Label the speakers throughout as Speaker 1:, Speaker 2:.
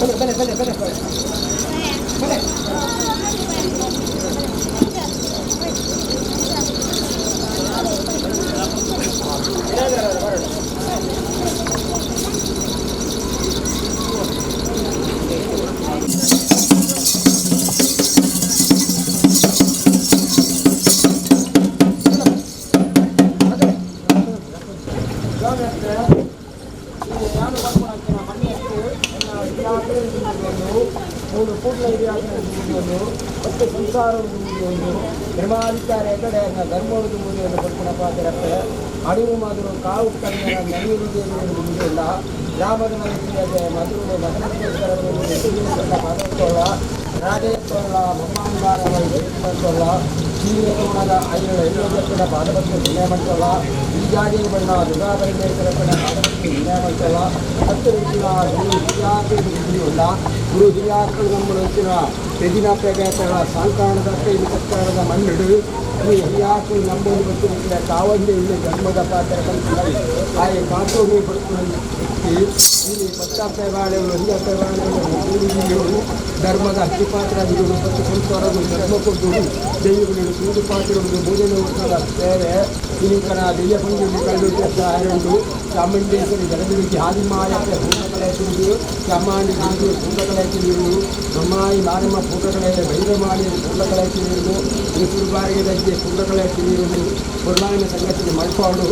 Speaker 1: ಬಲೆ ಬಲೆ ಬಲೆ ಬಲೆ ಬಲೆ. ಮೂರು ಕೂಡಲ ಒಂದು ಮತ್ತು ಸಂಸಾರ ಒಂದು ಧರ್ಮಾಧಿಕಾರ ಎಗಡೆ ಧರ್ಮದ ಮೂಲೆಯನ್ನು ಪಡ್ಕೊಣ ಪಾತ್ರಕ್ಕೆ ಅಡಿವು ಮಾದರು ಕಾವು ಕನ್ನಡ ನಲಿಯುವುದಿಲ್ಲ. ಗ್ರಾಮದ ಮನಸ್ಸಿಗೆ ಮಧುರು ಮದನೇಶ್ವರ ರಾಜೇಶ್ವರ ಮಮ್ಮಾಂಗಾರ ಜೀವನದ ಐದು ಐದು ಪಾದಪತ್ರ ನಿರ್ಣಯ ಮಾಡ್ಕೊಳ್ಳ. ಈಜಾಗಿ ಬಣ್ಣ ದುರ್ಗಾಪರಮೇಶ್ವರ ಪಾದಪತ್ರ ನಿರ್ಣಯ ಮಾಡ್ಕೊಳ್ಳ. ಹತ್ತು ರೀತಿಯ ಗುರು ಹಿರಿಯಾಕುಲ್ಲ ಗುರು ಹಿರಿಯಾಕಳು ನಮ್ಮ ಅಂಚಿನ ತೆದಿನ ಪೆಗೆಗಳ ಸಾಂಕಾಣದ ಕೈಲಿ ಸತ್ಕಾರಣದ ಮಣ್ಣಿಡು ಈ ಹಿರಿಯಾಕಳು ನಂಬುವುದು ಗೊತ್ತಿಲ್ಲ. ಕಾವಂದೆ ಇಲ್ಲಿ ಧರ್ಮದ ಪಾತ್ರ ಕಲ್ಪಿಸಿ ಹಾಗೆ ಕಾತೋಗಿ ಇಲ್ಲಿ ಪತ್ತಾಪೆ ಬಾಳೆಗಳು ಒಂದಪ್ಪೆ ಬಾಳೆಗಳು ಧರ್ಮದ ಅಕ್ಕಿಪಾತ್ರಾದಿಗಳು ಮತ್ತು ಸಂಸಾರಗಳು ಧರ್ಮ ಕೊದ್ದುಡು ದೈವಗಳು ಸೂದು ಪಾತ್ರಗಳು ಭೋಜನ ಊಟದ ಸೇವೆ ಇನಿಕನ ದೆಯ್ಯ ಪಂಜುರ್ಲಿ ಕಲ್ಲು ಆರುಂಡು ಚಾಮುಂಡೇಶ್ವರಿ ಜಲದಿರುಗಿ ಆದಿಮಾಯಕ್ಕೆ ಭೂತಕಲೆ ತಿರುಗಿ ಚಾಮಾಂಡಿ ಗುರುಗಿ ಭೂತಕಲೆ ತಿರುಗು ನಮ್ಮಾಯಿ ಮಾರಮ್ಮ ಭೂತಕಲೆ ಭೈರಮಾಣಿ ಭೂತಕಲೆ ತಿರುಗು ಬಾರಿಗೆ ದಜ್ಜೆ ಭೂತಕಲೆ ತಿರುಗು ಪುರ್ಣಾಯನ ಸಂಗತಿ ಮಲ್ಪಾಡು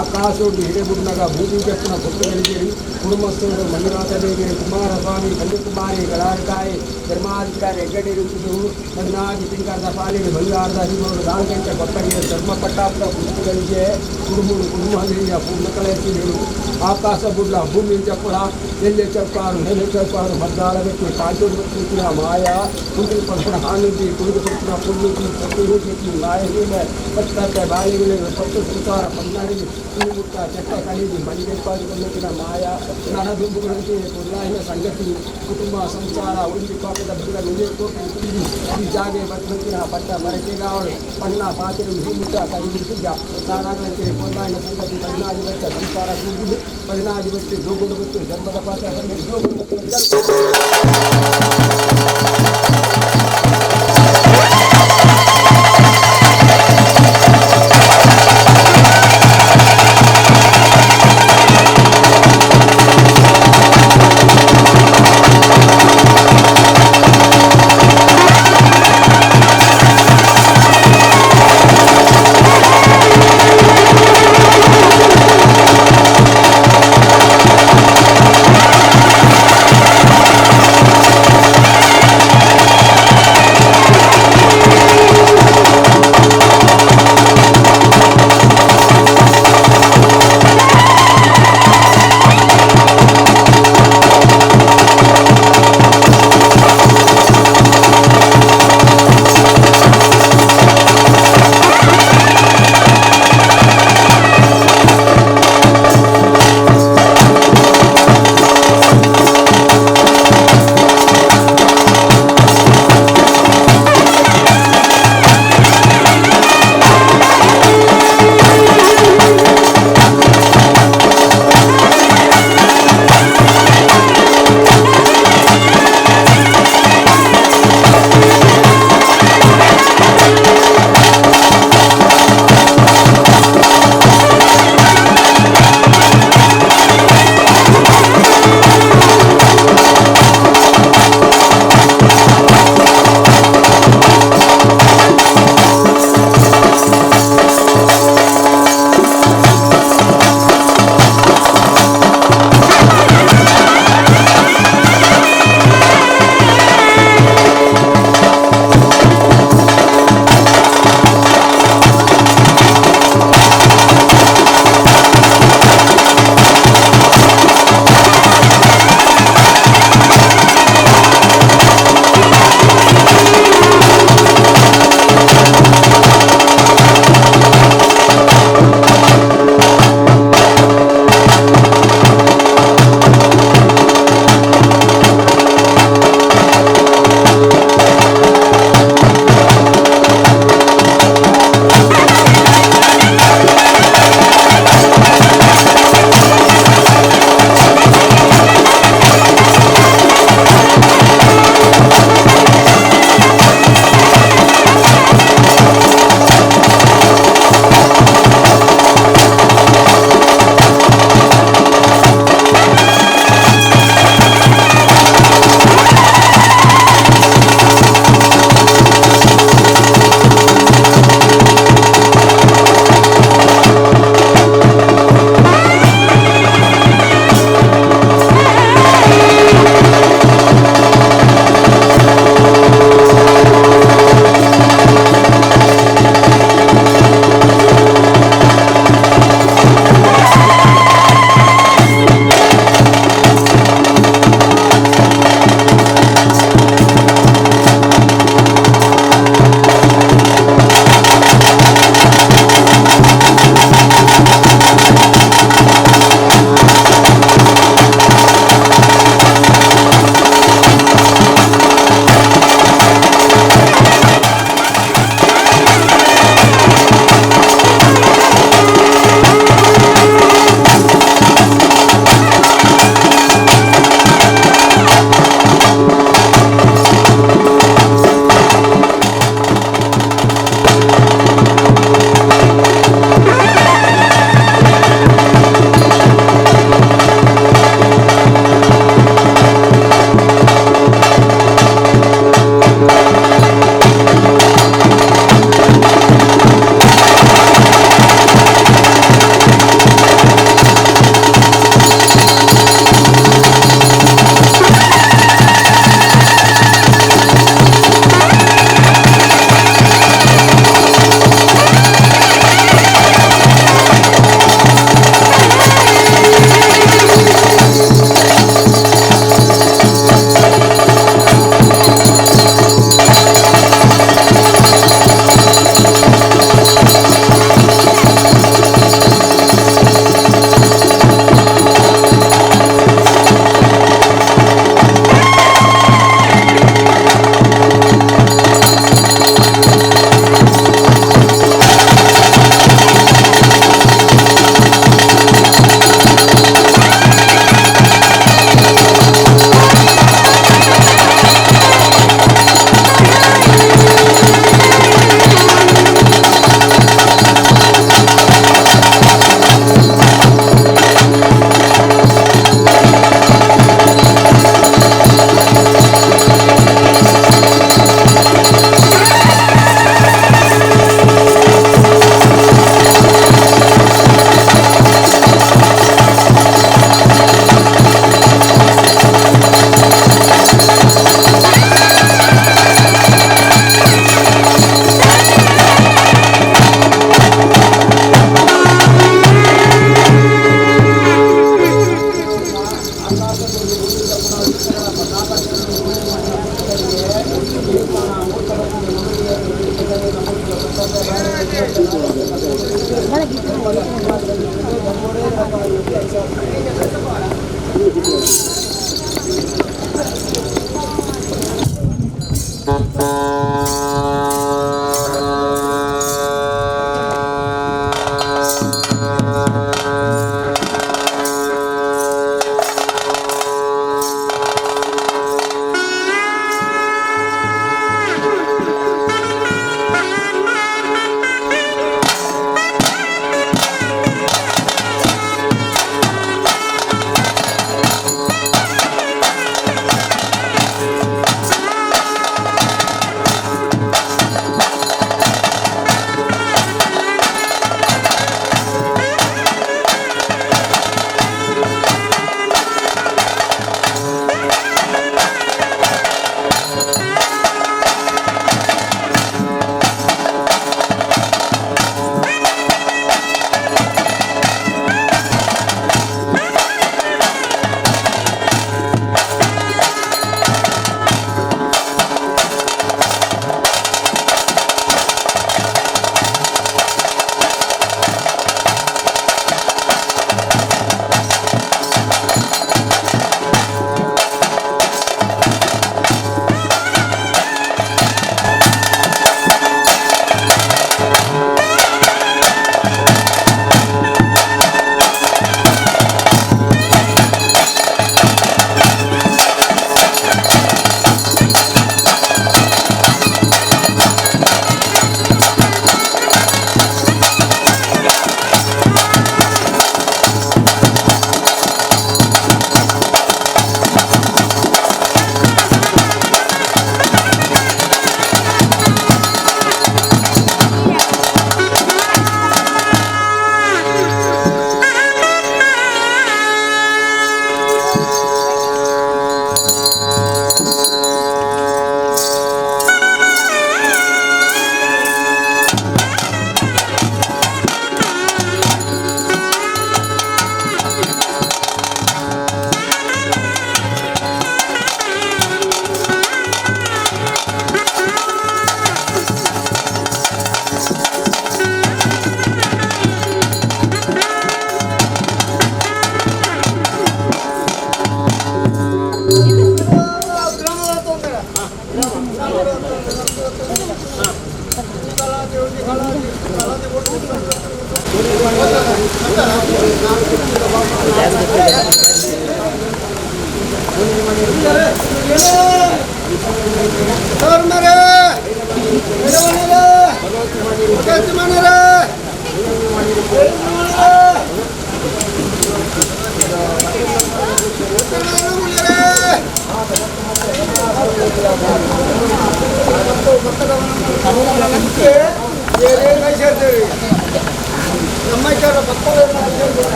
Speaker 1: ಆಕಾಶೋಡು ಹಿರೇಬುಡ್ನಗ ಭೂಮಿಜಪ್ಪನ ಭಕ್ತಗಳಿಗೆ ಕುಡುಂಬಸ್ಥರು ಮಂಜುನಾಥ ದೇವಿಯರು ಕುಮಾರಸ್ವಾಮಿ ಕನ್ಯಾಕುಮಾರಿ ಗಳಾರಕಾಯಿ ಧರ್ಮಾಧಿಕಾರಿ ಹೆಗ್ಗಡೆ ರುಚಿದು 14 ತಿಂಗಳ ಪಾಲಿಗೆ ಬಂಗಾರದ ಹದಿಮೂರು 4 ಗಂಟೆ ಭಕ್ತರಿಗೆ ಧರ್ಮ ಪಟ್ಟಾಪುರ ಕುಟುಂಬಗಳಿಗೆ ಕುಡುಮೂರು ಕುಟುಂಬಗಳಿಗೆ ಪೂರ್ಣಕಳೆ ತಿರುಳು ಆಕಾಶ ಬುಡ್ಲ ಭೂಮಿ ಚಪ್ಪಳ ಎಲ್ಲೆ ಚಪ್ಪಾರು ನೆಲೆ ಚಪ್ಪಾರು ಮದ್ದಾಳ ಬೆಟ್ಟು ಕಾಂಟೂರು ಬೆಟ್ಟಿನ ಮಾಯ ಕುಂಟಿ ಪಡ್ಪಣ ಹಾನುದ್ದಿ ಕುಡಿದು ಪಡ್ಪಣ ಪುಳ್ಳುತಿ ಪಟ್ಟು ಮಾಯ ಹೀಲೆ ಪತ್ತಕ್ಕೆ ಬಾಯಿಗಳು ಪತ್ತು ಸಂಸಾರ ಪನ್ನಾಡಿ ಮುಟ್ಟ ಚಕ್ಕ ಕಲೀಲಿ ಮಣಿಗೆಪ್ಪಾದಿ ಕೊಂದಿನ ಮಾಯ ನನದುಂಬುಗಳಂತೆ ಪುರ್ಲಾಯಿನ ಸಂಗತಿ ಕುಟುಂಬ ಸಂಸಾರ ಒಂದು ಪಾಪದ ಬಂದ ಕೋಟಿ ಈ ಜಾಗೆ ಬದ್ಮತಿನ ಪಟ್ಟ ಮರಕೆಗಾವಳು ಪಣ್ಣ ಪಾತಿರು ಹಿಮುಟ್ಟ ಕರಿಬಿಟ್ಟಿದ್ದ ನಾನಾಗಂತೆ ಪೊನ್ನಾಯಿನ ಸಂಗತಿ 14 ವರ್ಷ ಸಂಸಾರ ಕೂಗುದು 14 ವರ್ಷ ಜೋಗುಡು ಗೊತ್ತು ಧರ್ಮದ ಪಾತ್ರ ಜೋಗುಡು.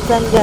Speaker 2: ಸಂಜೆ.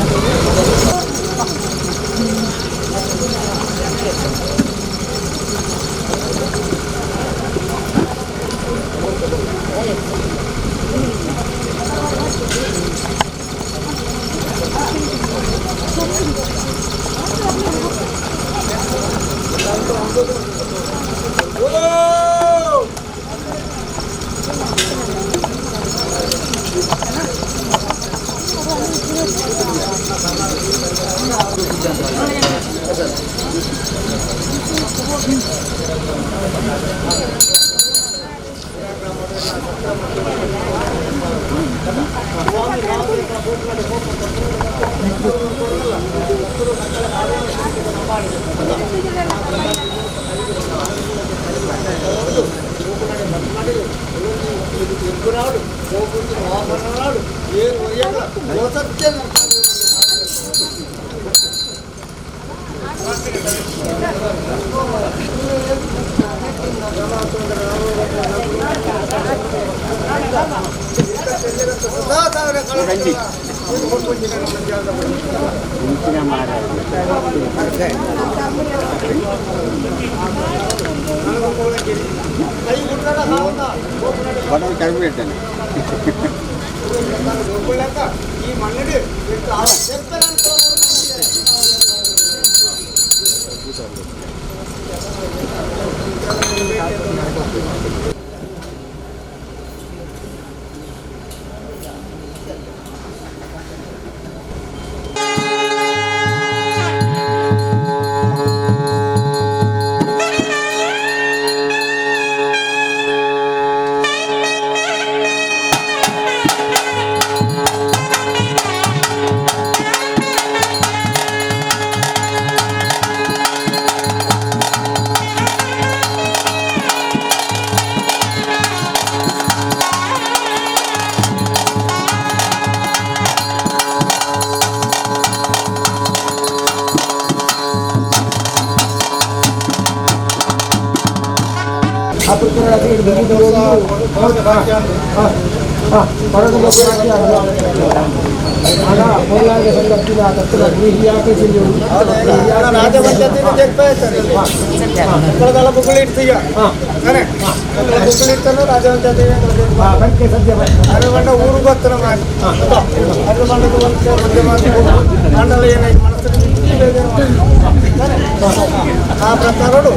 Speaker 1: ಆ ಪ್ರಕಾರಡು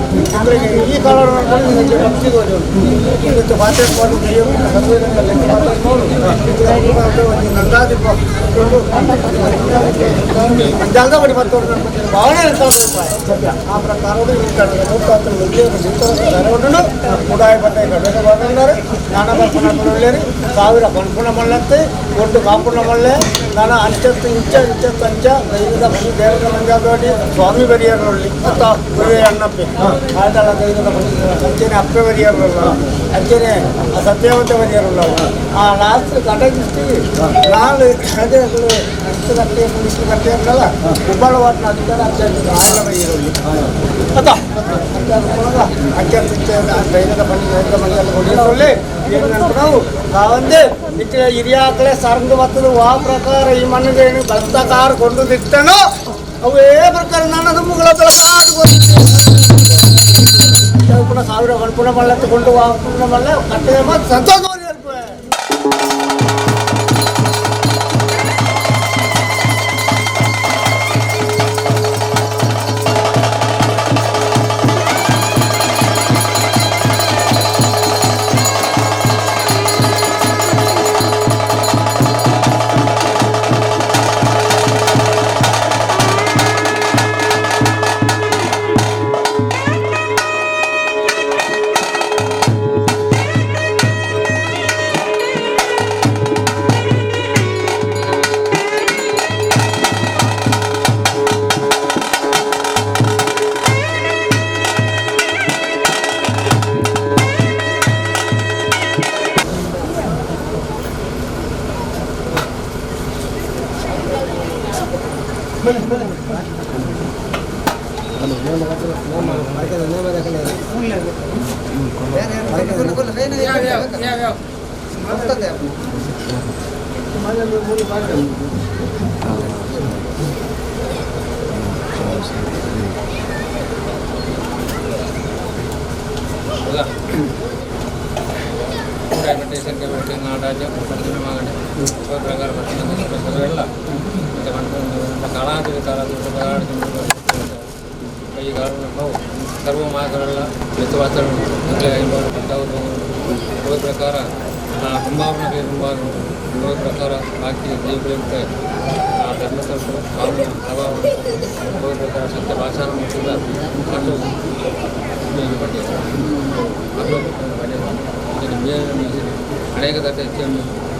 Speaker 1: ಈ ಕಾಲ ಆ ಪ್ರಕಾರ ಸಾವಿರ ಕಣ್ಪುಣ ಮಳ್ಳತ್ತೆ ಒಟ್ಟು ಕಾಪುಣ ಮಳ್ಳೆ ನಾನು ಅಂಚತ್ತು ಇಂಚ ಇಂಚತ್ತು ಅಂಚ ದೈವದ ಮನೆ ದೇವರ ಮಂಜಾದೋಡಿ ಸ್ವಾಮಿ ಬರಿಯರಲ್ಲಿ ಅತ್ತ ಅಣ್ಣಪ್ಪೆ ಆಯ್ತಲ್ಲ ದೈವದ ಮನೆ ಅಂಚೆನೆ ಅಪ್ಪೆ ಬರಿಯರಲ್ಲ ಅಂಚೆನೆ ಸತ್ಯವಂತ ಬರಿಯರಲ್ಲ ಆ ಲಾಸ್ಟ್ ಕಟಗಿಸ್ತಿ ನಾಳೆ ಅದೇ ಅಷ್ಟು ಕಟ್ಟೆ ಇಷ್ಟು ಕಟ್ಟೆ ಅಂತಲ್ಲ ಹುಬ್ಬಳ್ಳ ವಾಟ್ನ ಅಧಿಕಾರ ಅತ್ಯಂತ ಆಯ್ಲ ಬರಿಯರಲ್ಲಿ ಅತ್ತ ಅತ್ಯಂತ ದೈವದ ಮನೆ ದೈವದ ಮನೆಯಲ್ಲಿ ಕೊಡಿಸೊಳ್ಳಿ ನಾವು ಕಾವಂದೆ ಇಟ್ಟು ಹಿರಿಯಾಕಲೆ ಸರಂದು ಬರ್ತದೆ ಆ ಪ್ರಕಾರ ಈ ಮಣ್ಣಿಗೆ ಏನು ಬರ್ತಕಾರ ಕೊಂಡು ದಿಟ್ಟನೋ ಅವೇ ಪ್ರಕಾರ ನನ್ನ ಮುಗಳ ಪುನಃ ಸಾವಿರ ಪುನಃ ಮಳ್ಳೆ ತಗೊಂಡು ಪುನಃ ಮಳ್ಳೆ ಕಟ್ಟೆ ಮತ್ತು ಸಂತೋಷ.
Speaker 2: ಪ್ರಕಾರ ಪ್ರಕಾರ ಬಾಕಿ ದೇವಗಳಿಂದ ಆ ಧರ್ಮಸ್ಥಳ ಕಾನೂನು ಹಲವಾರು ಪ್ರಕಾರ ಸತ್ಯ ಭಾಷಣ ಅನೇಕ ಹೆಚ್ಚು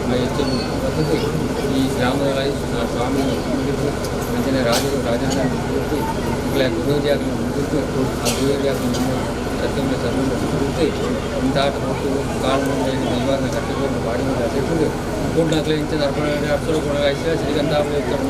Speaker 2: ಹೆಚ್ಚು ಈ ಗ್ರಾಮದ ಸ್ವಾಮಿ ಅಂಚನೆ ರಾಜರು ರಾಜನ ಗುರುಜಿ ಮುಗಿದು ಆ ಗುರುಜಿ ಸತ್ಯಮಯ ಸರ್ವ ಇಂತಾಟ ಮತ್ತು ಕಾಳು ದೈವಾನ ಕಟ್ಟಿಕೊಂಡು ಬಾಡಿ ಮೇಲೆ ಹಸಿರು ಕೂಡ್ನಾಕ್ಲೆ ಇಂಚ ಅರ್ಪಣೆ ಅಪ್ಸರ ಗುಣ ಶ್ರೀಗಂಧಾಬಳಿ ಧರ್ಮ.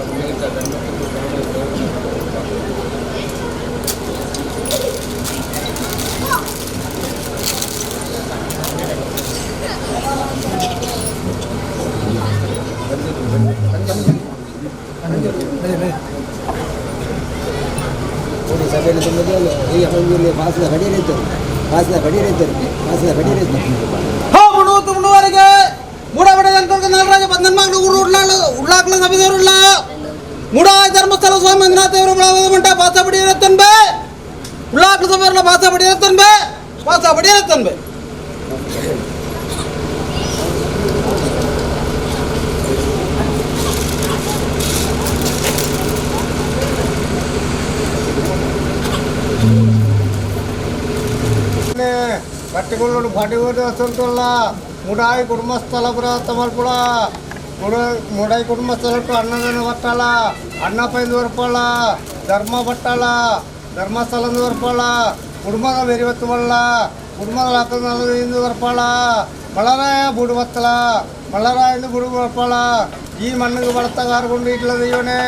Speaker 3: ಧರ್ಮಸ್ಥಳ ಸ್ವಾಮಿ ಮಂಜುನಾಥ ದೇವರು ಪಾಸಪಡಿ ಇರತ್ತನ್ಬೆ ಉಳ್ಳಾಕ್ಲು ಸಭೆಯವ್ರನ್ನ ಪಾಸಪಡಿ ಇರತ್ತನ್ಬೆ ಪಾಸಪಡಿ ಇರತ್ತನ್ಬೆ.
Speaker 4: ಬಟ್ಟೆಗಳು ಬಾಡಿಗಳು ಅಸಂತಲ್ಲ ಮುಡಾಯಿ ಕುಟುಂಬಸ್ಥಳ ತಮಲ್ಪುಳ ಮುಡಾಯಿ ಕುಟುಂಬಸ್ಥಳಟ್ಟು ಅಣ್ಣದನ್ನು ಬಟ್ಟಾಳ ಅಣ್ಣಪ್ಪಂದು ವರ್ಪಳ ಧರ್ಮ ಬಟ್ಟಾಳ ಧರ್ಮಸ್ಥಳಂದು ವರ್ಪಳ ಕುಟುಂಬದ ಬೆರಿವತ್ತು ಬಳ್ಳ ಕುಟುಂಬದ ಹಾಕಂದು ವರ್ಪಳ ಮಳರಾಯ ಬುಡು ಬತ್ತಲ ಮಳರಾಯಂದು ಬುಡು ಬರ್ಪಳ ಈ ಮಣ್ಣಿಗೆ ಬಳತ್ತಗಾರಗೊಂಡು ಇಟ್ಲ ದೈವನೇ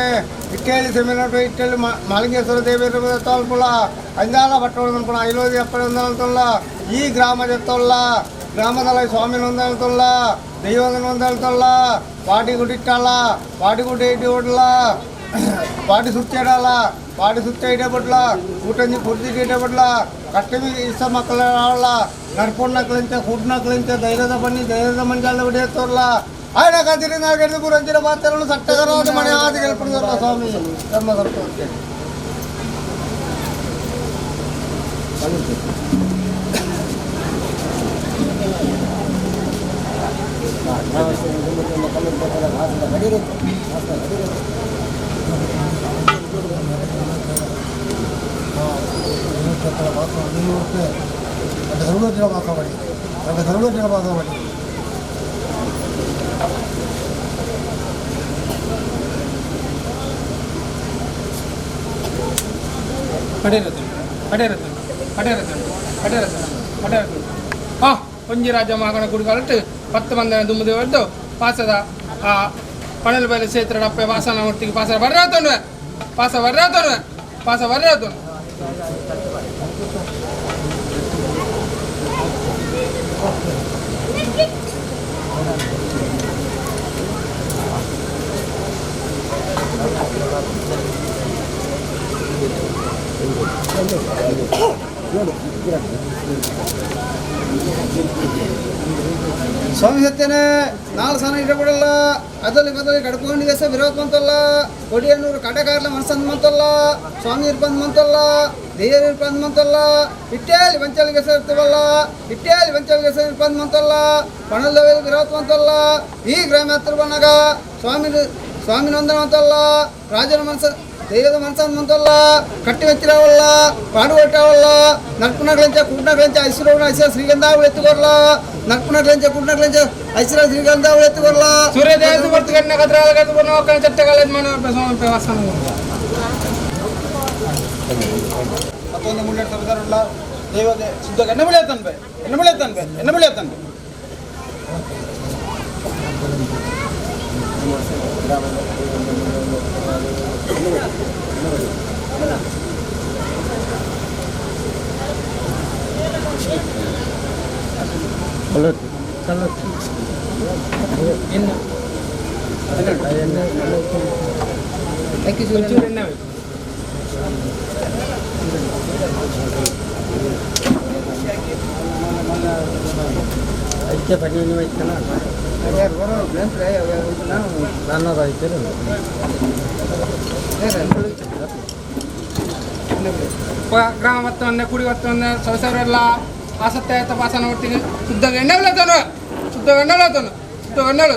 Speaker 4: ಇಟ್ಟೇಳಿ ಸೆಮಿನೋಟು ಇಟ್ಟೇಳಿ ಮಾಲಿಂಗೇಶ್ವರ ದೇವಿಯರ ತಾಲ್ಪುಳ ಅಂಜಾಲ ಬಟ್ಟೋಳ ಐಲೋದಿ ಅಪ್ಪಳ ಈ ಗ್ರಾಮದ ತೊಲ್ಲ ಗ್ರಾಮದಲ್ಲಿ ಸ್ವಾಮಿ ನೊಂದಾಳ್ತೊಲ್ಲ ದೈವದ ನೊಂದಾಳ್ತೊಲ್ಲ ಪಾಟಿ ಗುಡಿಟ್ಟಾಳ ಪಾಟಿ ಗುಡಿ ಇಟ್ಟು ಹೊಡ್ಲ ಪಾಟಿ ಸುತ್ತ ಇಡಲ್ಲ ಪಾಟಿ ಸುತ್ತ ಇಡಬಿಡ್ಲ ಊಟಂಜಿ ಪುರ್ಜಿಗೆ ಇಡಬಿಡ್ಲ ಕಟ್ಟಮಿ ಇಸ ಮಕ್ಕಳ ಆಡಲ್ಲ ನಡ್ಪೊಣ್ಣಕ್ಲಿಂತ ಕೂಡ್ನಕ್ಲಿಂತ ಧೈರ್ಯದ ಬನ್ನಿ ಧೈರ್ಯದ ಮಂಜಾಲ ಹೊಡೆಯತ್ತೋರ್ಲ ఆయన కదిరి నాగడి గురంజిన పాత్రలను చట్టగరాజు మణి ఆది గెలుపుడు స్వామి ధర్మ సప్తోక్తి.
Speaker 5: ಒಂಜಿ ರಾಜ ಮಗನ ಗುಡಿಗಾಲಟ್ಟು 10 ಮಂದಿ ದುಮ್ಮದಿ ಹೊಡೆದು ಪಾಸದ ಆ ಪಣಲ್ ಬೈಲ ಕ್ಷೇತ್ರ ಅಪ್ಪೆ ವಾಸನ ಮೂರ್ತಿಗೆ ಪಾಸ ಬರ್ರಾತೋಣುವೆ ಪಾಸ ಬರ್ರಾತೋಣುವೆ ಪಾಸ ಬರ್ರಾತೋಣು.
Speaker 3: ಸ್ವಾಮಿ ಸತ್ಯನೇ ನಾಲ್ಕು ಸನ ಇಡಬಿಡಲ್ಲ ಅದಲ್ಲಿ ಬದಲಿ ಕಡ್ಕೊಂಡು ದೇಶ ವಿರೋಧ ಮಂತಲ್ಲ ಕೊಡಿಯನ್ನೂರು ಕಡೆಗಾರ್ಲ ಮನಸ್ಸಂದ್ ಮಂತಲ್ಲ ಸ್ವಾಮಿ ಇರ್ಪಂದ್ ಮಂತಲ್ಲ ದೇಯರ್ ಇರ್ಪಂದ್ ಮಂತಲ್ಲ ಇಟ್ಟೇಲಿ ವಂಚಲಿಗೆ ಸೇರ್ತೀವಲ್ಲ ಇಟ್ಟೇಲಿ ವಂಚಲಿಗೆ ಇರ್ಪಂದ್ ಮಂತಲ್ಲ ಪಣಲ್ದವೇಲಿ ವಿರೋಧ ಮಂತಲ್ಲ ಈ ಗ್ರಾಮ ಹತ್ರ ಬಂದಾಗ ಸ್ವಾಮಿ ಸ್ವಾಮಿ ನಂದನ ಮಂತಲ್ಲ ರಾಜನ ಮನಸ್ಸ ದೈವದ ಮನಸ್ಸನ್ನು ಮಂತಲ್ಲ ಕಟ್ಟಿ ವೆಚ್ಚಿರವಲ್ಲ ಪಾಡುಗೊಟ್ಟವಲ್ಲ ನಡ್ಪುನಗ್ಲಿಂಚ ಕುಡ್ನಗ್ಲಿಂಚ ಐಶ್ವರ್ಯ ಐಶ್ವರ್ಯ ಶ್ರೀಗಂಧ ಎತ್ತುಕೊರ್ಲ ನಡ್ಪುನಗ್ಲಿಂಚ ಕುಡ್ನಗ್ಲಿಂಚ ಐಶ್ವರ್ಯ ಶ್ರೀಗಂಧ ಎತ್ತುಕೊರ್ಲ
Speaker 5: ಸೂರ್ಯೋದಯ ಬರ್ತು ಕಣ್ಣ ಕದ್ರ ಚಟ್ಟಗಾಲ ವಾಸನ
Speaker 3: ಮತ್ತೊಂದು ಮುನ್ನಡೆ ಸಭೆದಾರಲ್ಲ ದೈವದ ಶುದ್ಧ ಎಣ್ಣೆ ಬೆಳೆಯತ್ತನ್ಬೆ ಎಣ್ಣೆ ಬೆಳೆಯತ್ತನ್ಬೆ ಎಣ್ಣೆ ಬೆಳೆಯತ್ತನ್ಬೆ.
Speaker 5: ಗ್ರಾಮ ಬತ್ತವನ್ನೇ ಕುಡಿ ಬತ್ತವನ್ನೇ ಸವಸವರೆಲ್ಲ ಆಸಕ್ತಿ ಪಾಸನ ಒಟ್ಟಿಗೆ ಶುದ್ಧ ಎಣ್ಣೆ ಶುದ್ಧ ಎಣ್ಣೆ ಶುದ್ಧ ಎಣ್ಣೆ.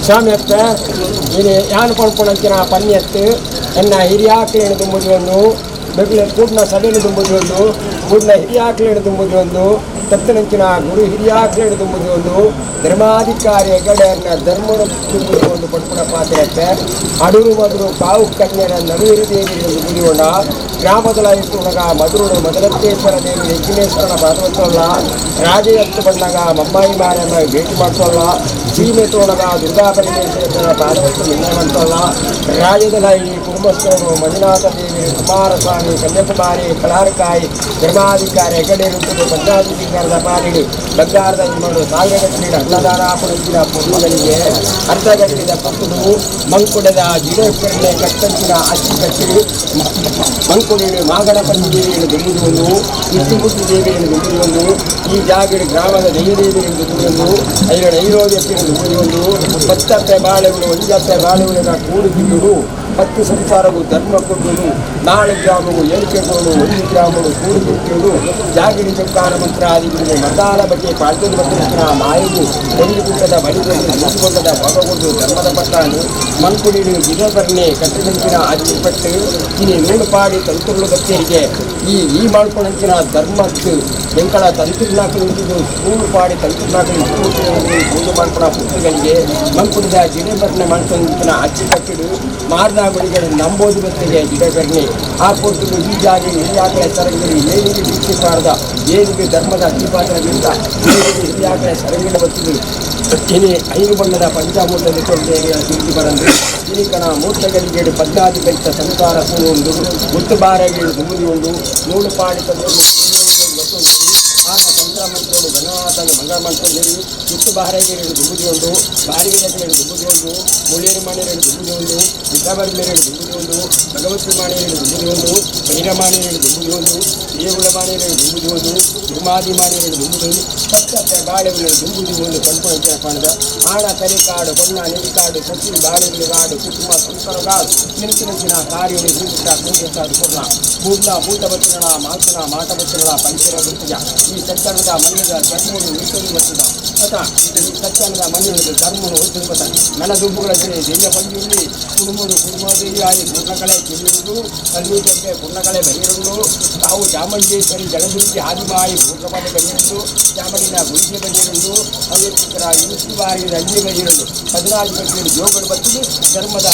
Speaker 1: ಸ್ವಾಮಿ ಅತ್ತ ಇಲ್ಲಿ ಯಾನು ಪಡ್ಕೊಂಡಂಚಿನ ಪನ್ಯತ್ತು ಎನ್ನ ಹಿರಿಯಾಕ್ಲೇನು ತುಂಬುದು ಒಂದು ಬೆಗ್ಲೆ ಕೂಡ್ನ ಸಡೆನು ತುಂಬುದು ಒಂದು ಕೂಡ್ನ ಹಿರಿಯಾಕ್ಲೇನು ತುಂಬುದು ಒಂದು ತತ್ತನಂಚಿನ ಗುರು ಹಿರಿಯಾಕ್ಲೇನು ತುಂಬುದು ಒಂದು ಧರ್ಮಾಧಿಕಾರಿ ಹೆಗಡೆಯನ್ನ ಧರ್ಮದ ತುಂಬುದು ಒಂದು ಪಡ್ಪುಣ ಪಾತ್ರೆ ಅತ್ತೆ ಅಡೂರು ಮಧುರು ಕಾವು ಕನ್ಯರ ನಡುವಿರು ದೇವಿ ಒಂದು ಬುದಿಗೊಂಡ ಗ್ರಾಮದಲ ಇಟ್ಟುನಗ ಮಧುರುಡು ಮದಲತ್ತೇಶ್ವರ ದೇವಿ ಯಜ್ಞೇಶ್ವರನ ಪಾದವತ್ತಲ್ಲ ರಾಜ ಎತ್ತು ಬಂದಾಗ ಮಮ್ಮಾಯಿ ಮಾರನ್ನ ಭೇಟಿ ಮಾಡ್ಕೊಳ್ಳ ಸೀಮೆ ತೋಣಗ ದುರ್ಗಾ ಪರಮೇಶ್ವರನ ಪಾದವತ್ತು ನಿರ್ಣಯ ಮಾಡ್ಕೊಳ್ಳ ರಾಜ್ಯದ ಈ ಕುಟುಂಬಸ್ಥರು ಮಂಜುನಾಥ ದೇವಿ ಕುಮಾರಸ್ವಾಮಿ ಕನ್ಯಾಕುಮಾರಿ ಕಲಾರಕಾಯಿ ಧರ್ಮಾಧಿಕಾರಿ ಹೆಗಡೆ ಋತುಡು ಪಂಚಾಧಿಕಾರದ ಪಾಲಿಡು ಬಂಗಾರದ ಇಮ್ಮಡು ಸಾವಿರಗಟ್ಟಲೆ ಅನ್ನದಾನ ಪುಣಂಚಿನ ಪೂರ್ವಗಳಿಗೆ ಅರ್ಧಗಟ್ಟಿದ ಪಕ್ಕದು ಮಂಕುಡದ ಜಿಡಪೆರ್ಲೆ ಕಟ್ಟಂಚಿನ ಅಚ್ಚಿ ಕಟ್ಟಿಡು ಮಂಕುಡಿಡು ಮಾಗಣಪತಿ ದೇವಿಯನ್ನು ದುಂಬುದು ಒಂದು ಇಟ್ಟುಬುಟ್ಟಿ ದೇವಿಯನ್ನು ದುಂಬುದು ಒಂದು ಈ ಜಾಗಡು ಗ್ರಾಮದ ದೈವದೇವಿಯನ್ನು ದುಂಬುದು ಒಂದು ಐರಡ ಐರೋದ್ಯಪ್ಪಿನ ದುಂಬುದು ಒಂದು ಪತ್ತಪ್ಪೆ ಬಾಳೆಗಳು ಒಂಜಪ್ಪೆ ಬಾಳೆಗಳ ಕೂಡು ತಿಂದುಡು ಪತ್ತು ಸಂಸಾರವು ಧರ್ಮ ಕೊಟ್ಟುದು ನಾಳೆ ಗ್ರಾಮವು ಏಳಿಕೆಗೋಡು ಒಂದು ಗ್ರಾಮವು ಕೂಡು ತಿಂದು ಜಾಗಿಡಿ ಚಕ್ಕಾರ ಮಂತ್ರಾದಿಗಳಿಗೆ ಮತಾಲ ಬಗ್ಗೆ ಪಾಳ್ತದ ಬಂದಿನ ಮಾಯವು ಒಂದು ಗುಡ್ಡದ ಬಳಿಗೊಂಡು ಮುಗಿಗೊಂಡದ ಭಗಗೊಂಡು ಧರ್ಮದ ಪಟ್ಟಾನು ಮಂಕುಡಿಡು ಗಿಡಬರ್ಣೆ ಕಟ್ಟಿದಂಚಿನ ಅಚ್ಚಿಪಟ್ಟು ಇನಿ ನೂಲು ಪಾಡಿ ತಂತುರ್ಲು ಬತ್ತೇರಿಗೆ ಈ ಈ ಮಾಡ್ಕೊಂಡಂಚಿನ ಧರ್ಮಕ್ಕೆ ಎಂಕಳ ತಂತುರ್ನಾಕಲು ನೂಲು ಪಾಡಿ ತಂತುರ್ನಾಕಲು ಪೂಜೆ ಮಾಡ್ಕೊಳ ಪುಸ್ತಗಳಿಗೆ ಮಂಕುಡಿದ ಜಿಡೆಬರ್ಣೆ ಮಾಡ್ಕೊಂಡಂಚಿನ ಅಚ್ಚಿಕಟ್ಟಿಡು ಮಾರ್ದ ಗುಡಿಗಳು ನಂಬೋದು ಬತ್ತಿಗೆ ಜಿಡೆಬರ್ಣೆ ಆ ಪೊರ್ತುಲು ಈ ಜಾಗೆ ಹಿರಿಯಾಕಳ ಸರಂಗಿರಿ ಏನಿಗೆ ದೀಕ್ಷೆ ಪಾರದ ಏನಿಗೆ ಧರ್ಮದ ಅಚ್ಚಿಪಾತ್ರದಿಂದ ಹಿರಿಯಾಕಳ ಸರಂಗಿನ ಬತ್ತಿದು ಇನಿ ಐದು ಬಣ್ಣದ ಪಂಚಾಮೂರ್ತ ತಿರುಗಿ ಬರಂದು ಇನಿಕಣ ಮೂರ್ತಗಳಿಗೆ ಪದ್ನಾದಿ ಬೈತ ಸಂಸಾರ ಉಂಡು ಮುತ್ತು ಬಾರಗಳು ದುಂಬುದಿ ಉಂಡು ನೂಲು ಪಾಡಿ ತಂದು ಆನ ತಂತ್ರ ಮಂತ್ರಗಳು ಗಣನಾಥನ ಮಂಗಳ ಮಂತ್ರಗಳು ಮುತ್ತು ಬಾರಗಳು ದುಂಬುದಿ ಉಂಡು ಬಾರಿಗೆ ದುಂಬುದಿ ಉಂಡು ಮುಳ್ಳೇರು ಮಾಣಿಯರು ದುಂಬುದಿ ಉಂಡು ಬಿದ್ದಾಬರಿ ದುಂಬುದಿ ಉಂಡು ಭಗವತಿ ಮಾಣಿಯರು ದುಂಬುದಿ ಉಂಡು ಬೈರಮಾಣಿಯರು ದುಂಬುದಿ ಉಂಡು ದೇಗುಲ ಮಾಣಿಯರು ದುಂಬುದಿ ಉಂಡು ಧರ್ಮಾದಿ ಮಾಣಿಯರು ದುಂಬುದಿ ಉಂಡು ಪತ್ತಪ್ಪೆ ಬಾಳೆಗಳು ದುಂಬುದಿ ಉಂಡು ಪಂಪುಣ ಪಾಣದ ಆಣ ಕರಿಕಾಡು ಕೊನ್ನ ನೆರಿಕಾಡು ಸಸಿ ಬಾಳೆಗಳು ಕಾಡು ಕುಟುಂಬ ಸಂಸಾರಗಾಡು ನಿಂತು ನಿಂತಿನ ಕಾರ್ಯಗಳು ಹಿಂದಿಟ್ಟ ಕುಂದಿಟ್ಟ ಕೊರ್ನ ಬೂಡ್ನ ಭೂತ ಬತ್ತಿನ ಮಾತನ ಮಾಟ ಬತ್ತಿನ ಪಂಚರ ಗುರ್ತಜ ಈ ಸತ್ತನದ ಮಣ್ಣಿದ ಧರ್ಮನು ಉಳಿಸಲು ಬರ್ತದ ಅತ ಈ ಸತ್ತನದ ಮಣ್ಣಿನ ಧರ್ಮನು ಉಳಿಸಲು ಬತ್ತ ನನ್ನ ದುಂಬುಗಳ ಸರಿ ದೆಯ್ಯ ಪಂಜುಳ್ಳಿ ಕುಡುಮುಡು ಕುಡುಮದೇವಿ ಆಯಿ ಪೂರ್ಣಕಳೆ ಕಿರಿಯುವುದು ಕಲ್ಲು ತೆಕ್ಕೆ ಪೂರ್ಣಕಳೆ ಬಹಿರುಂಡು ತಾವು ಚಾಮುಂಡೇಶ್ವರಿ ಜಲದುರ್ಗಿ ಆದಿಮಾಯಿ ಪೂರ್ಣಪದ ಬಹಿರುಂಡು ಚಾಮಣಿನ ಗುಡಿಸೆ ಬಹಿರುಂಡು ಅಯ್ಯತ್ತಿರ ಯುಕ್ತಿ ಬಾರಿದ ಅಂಜಿ ಬಹಿರುಂಡು 14 ಗಂಟೆಯಲ್ಲಿ ಜೋಗಡು ಬತ್ತಿದು ಧರ್ಮದ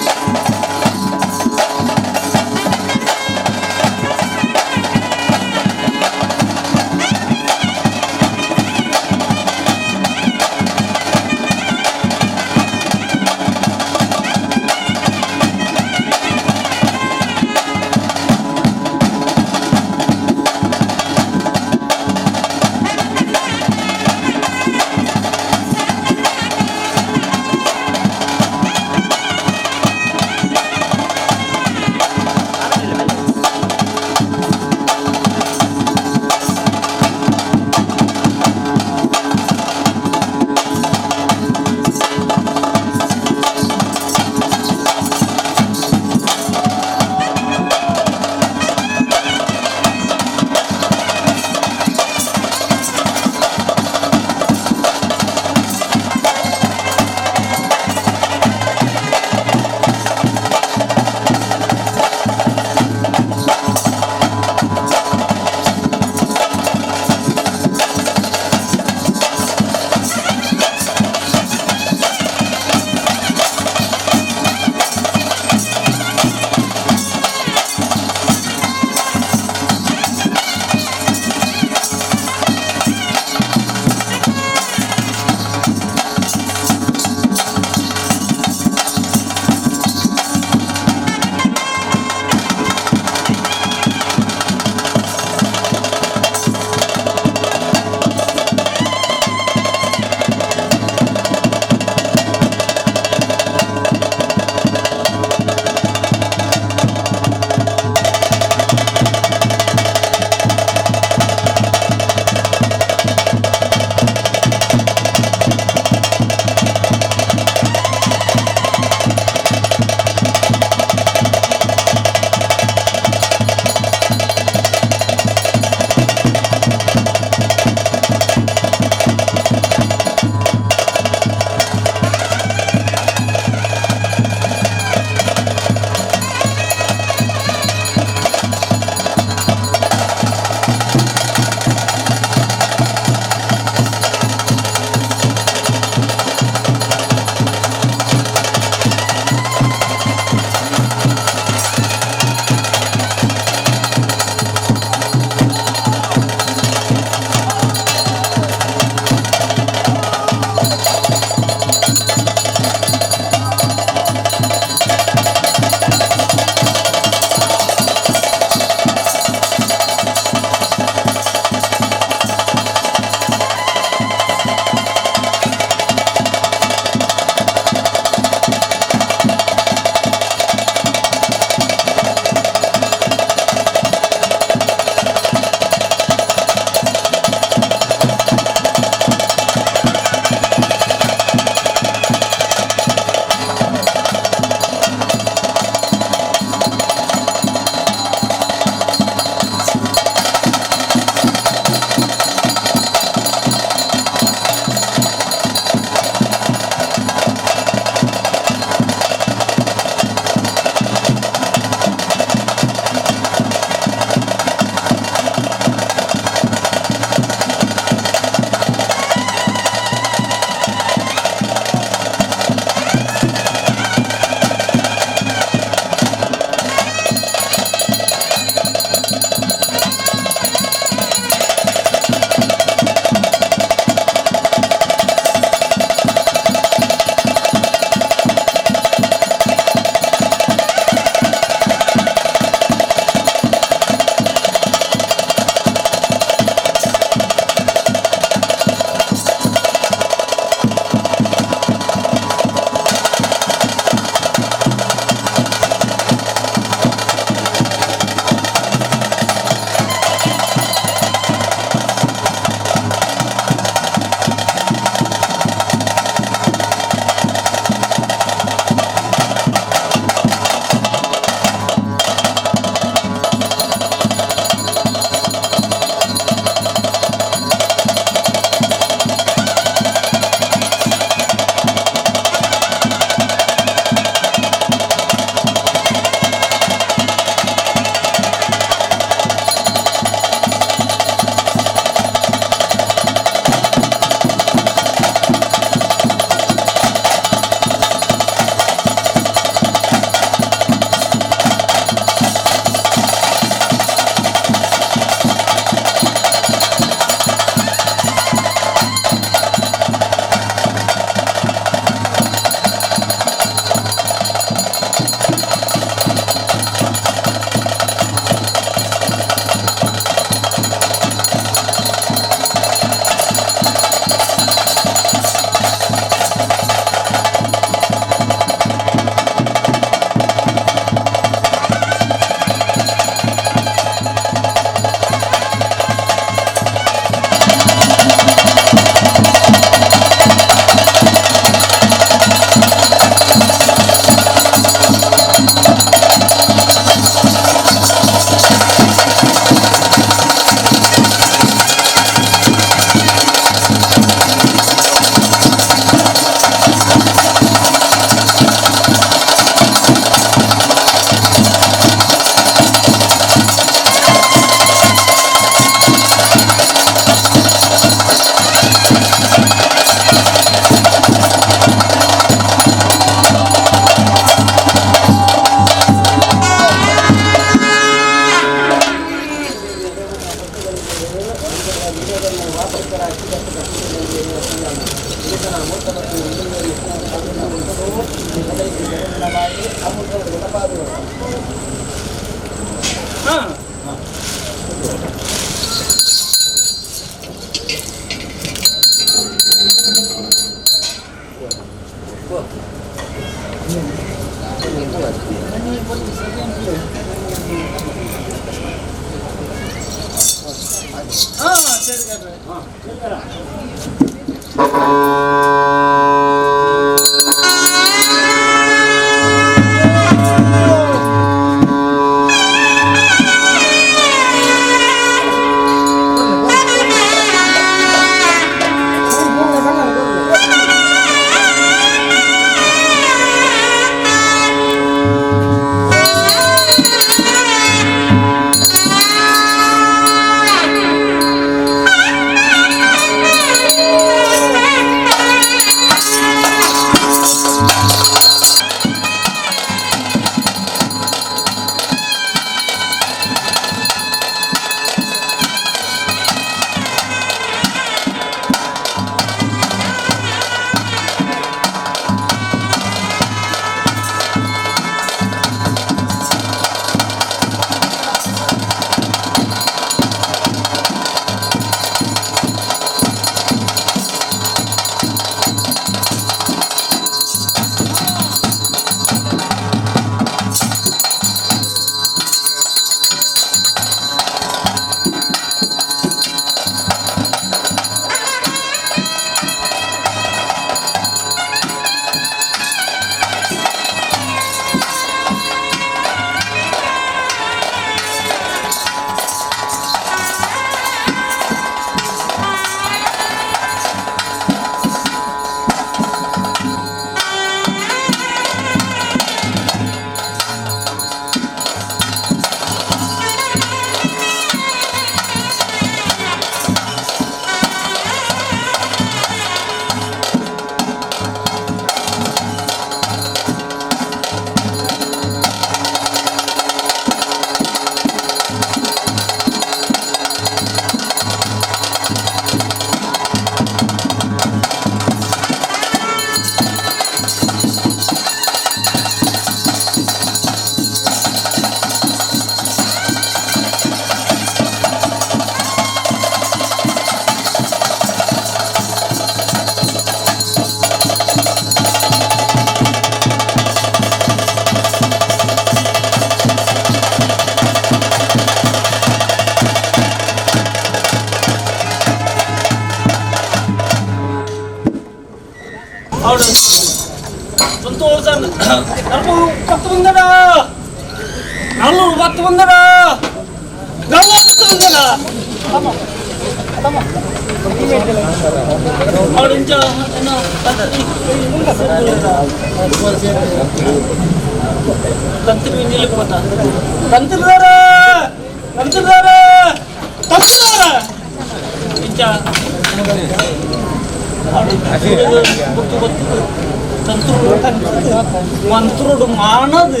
Speaker 6: ಮಂತ್ರೋಡು ಮಾನದು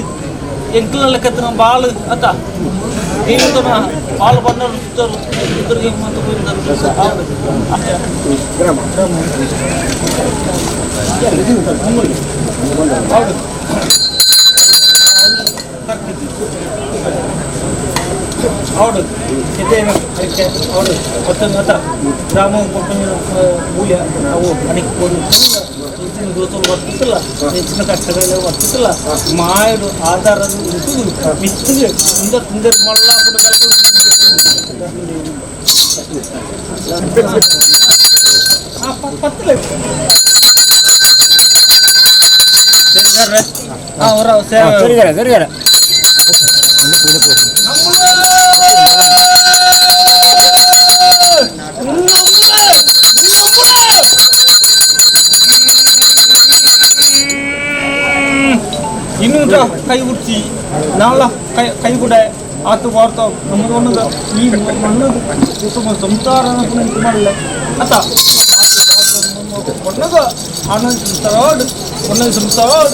Speaker 6: ಎಂಕ್ಲ ಕತ್ತಿನ ಬಾಳು ಅತ್ತ ದೇವತನ ಬಾಳು ಬಣ್ಣ ಇದ್ರಿಗೆ ಹೌದು ಹೌದು ಮತ್ತ ಗ್ರಾಮ ಮೂಲ್ಯ ನಾವು ಅನೇಕ ವರ್ತಿಸಲ್ಲ ಹೆಚ್ಚಿನ ಕಷ್ಟಗಳು ವರ್ತಿಸಲ್ಲ ಮಾಯಡು ಆಧಾರ ಮಿತ್ತಿಗೆ ಇಂದ ತಿಂದರೆ ಮಲ್ಲ ಪತ್ತಲ ಸರಿ. ಇನ್ನೂರ ಕೈ ಉಡ್ಚಿ ನಾಳ ಕೈ ಕೈಗುಡ ಆತು ವಾರ್ತ ನಮ್ಮದು ಈ ಮಣ್ಣು ಕುಟುಂಬ ಸಂಸಾರ ಮಾಡಲ್ಲ ಅತ್ತ ಒಣ್ಣಗ ಆನಂದ ಸಂಸಾರ ಒಣ್ಣದ ಸಂಸಾರ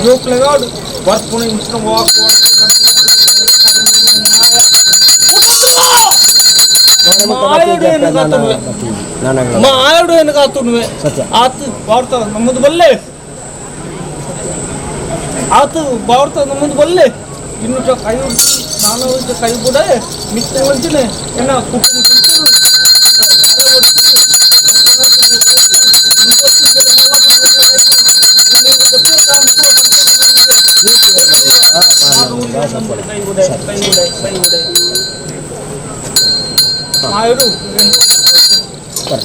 Speaker 6: ಜೋಕ್ಲೆಗಾಡು ವರ್ಪುಣೆ ಇಂಚಿನ ವಾಕ್ ಮಾಯಡು ಎನಗಾತುನುವೆ ಆತು ಬಾರ್ತ ನಮ್ಮದು ಬಲ್ಲೆ ಆತು ಬಾರ್ತ ನಮ್ಮದು ಬಲ್ಲೆ ಇನ್ನು ಕೈ ನಾನು ಕೈ ಕೂಡ ಮಿತ್ತ ವಂಚನೆ ಎನ್ನ ಕುಟುಂಬ ಕೈ ಕೈ ಕೈ. ಮಾಯಡು.
Speaker 1: ಸರಿ.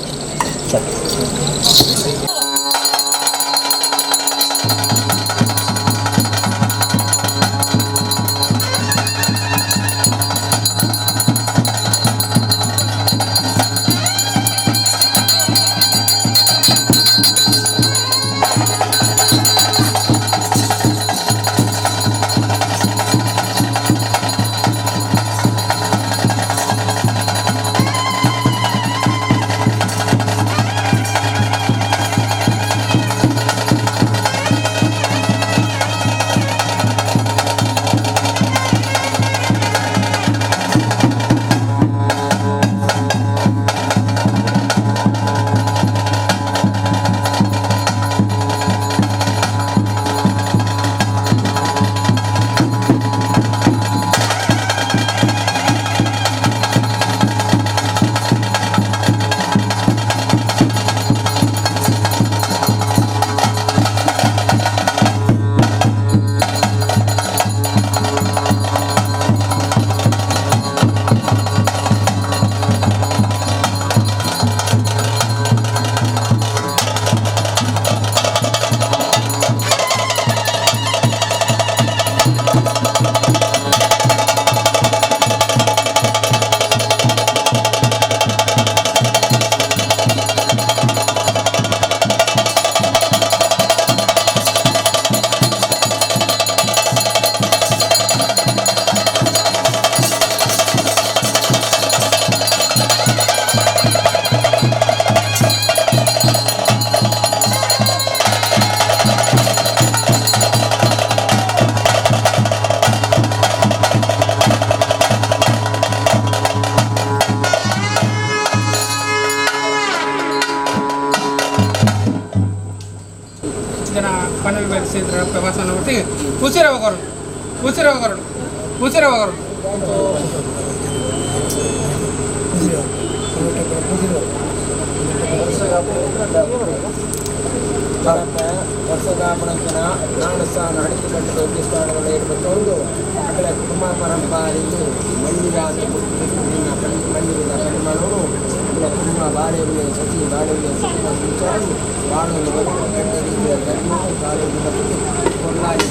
Speaker 5: ಉಸಿರವಗರುಡು ಉಸಿರವಗರುಡು ಉಸಿರವಗರುಡು.
Speaker 1: ವರ್ಷದಾಪಣಂಕನ ನಾಣಸಾನ ಅಡಿಕೆ ಕಟ್ಟದ ಉದ್ದೇಶಸ್ಥಾನವನ್ನು ಏರ್ಪಟ್ಟೊಂದು ಅಕಲ ಕುಟುಂಬ ಪರಂಪರೆಯು ಮಣ್ಣಿರಾದ ಮಣ್ಣಿನ ಪರಿಮಾಣವು ಅಕಲ ಕುಟುಂಬ ಬಾಳೆವಿಯ ಸಸಿ ಬಾಳೆವಿಯ ಸುಖ ಸಂಚಾರವು ಬಾಳನ್ನು ಬದುಕು ರೀತಿಯ ಧರ್ಮವು ಕಾಲವನ್ನು ಬದುಕು ಕೊಲ್ಲಾಯಿ